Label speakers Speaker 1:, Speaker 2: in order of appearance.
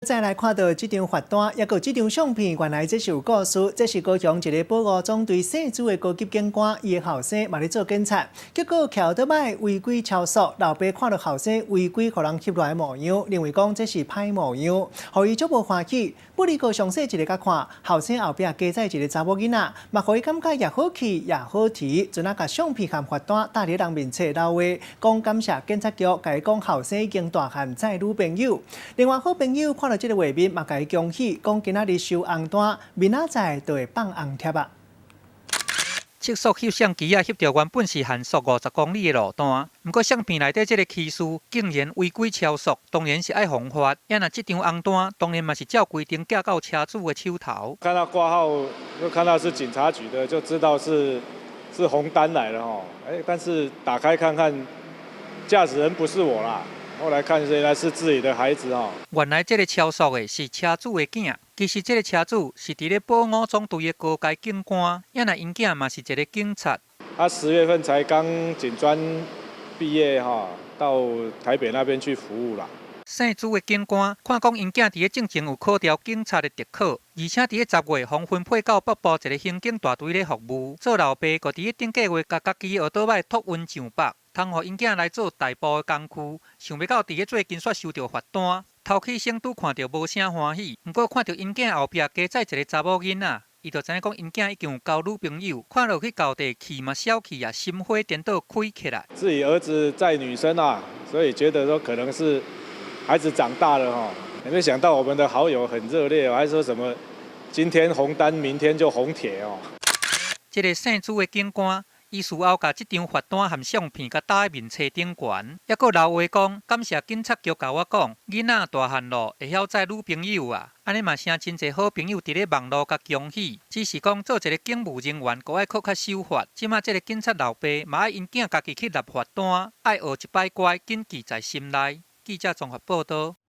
Speaker 1: 再來看到這張罰單，抑閣這張相片，原來這是有故事。這是高雄一個保五總隊姓朱的高級警官，伊的後生嘛咧做警察，結果騎歐多擺違規超速，老爸看著後生違規予人翕落來模樣，認為講這是歹模樣，予伊足無歡喜。不離過詳細一个共看，後生後壁加載一个查某囡仔，嘛予伊感覺也好氣也好提，陣仔共相片和罰單貼佇人面冊留話，講感謝警察局，共伊講後生已經大漢載女朋友。另外好朋友看著這个畫面，嘛共伊恭喜，講今仔日收紅單，明仔載就會放紅帖啊。
Speaker 2: 測速翕相機仔翕著原本是限速50公里的路單，毋過相片內底這个騎士竟然違規超速，當然是愛予罰。啊若這張紅單當然嘛是照規定寄到車主的手頭。
Speaker 3: 看到掛號，又看到是警察局的，就知道是紅單來了吼。哎，但是打開看看，駕駛人不是我啦。後來看原來是自己的孩子哦。
Speaker 2: 原來這个超速的是車主的囝。其實這个車主是佇咧保五總隊的高階警官，啊若𪜶囝嘛是一个警察。
Speaker 3: 他10月份才剛警專畢業哈，到台北那邊去服務啦。
Speaker 2: 姓朱的警官看講𪜶囝佇咧進前有考著警察的特考，而且佇咧10月予分配到北部一个刑警大隊咧服務。做老爸，閣佇咧頂個月共家己的奧多擺托運上北，通予𪜶囝來做逮捕的工具。想袂到佇咧最近煞收著罰單，頭起先拄看著無啥歡喜，毋過看著𪜶囝後壁加載一个查某囡仔，伊就知影講𪜶囝已經有交女朋友，看落去到底氣嘛消氣啊，心火顛倒開起來。
Speaker 3: 自己兒子載女生啊，所以覺得說可能是孩子長大了吼，沒想到我們的好友很熱烈，還說什麼今天紅單，明天就紅帖哦。
Speaker 2: 這个姓朱的警官，伊事後共這張罰單和相片共貼佇面冊頂懸，抑閣留話講感謝警察局共我講，囡仔大漢咯，會曉載女朋友啊，按呢嘛誠真濟好朋友佇咧網路共恭喜。只是講做一个警務人員，閣愛閣較守法。這馬這个警察老爸嘛愛𪜶囝家己去立罰單，愛學一擺乖，謹記在心內。記者綜合報導。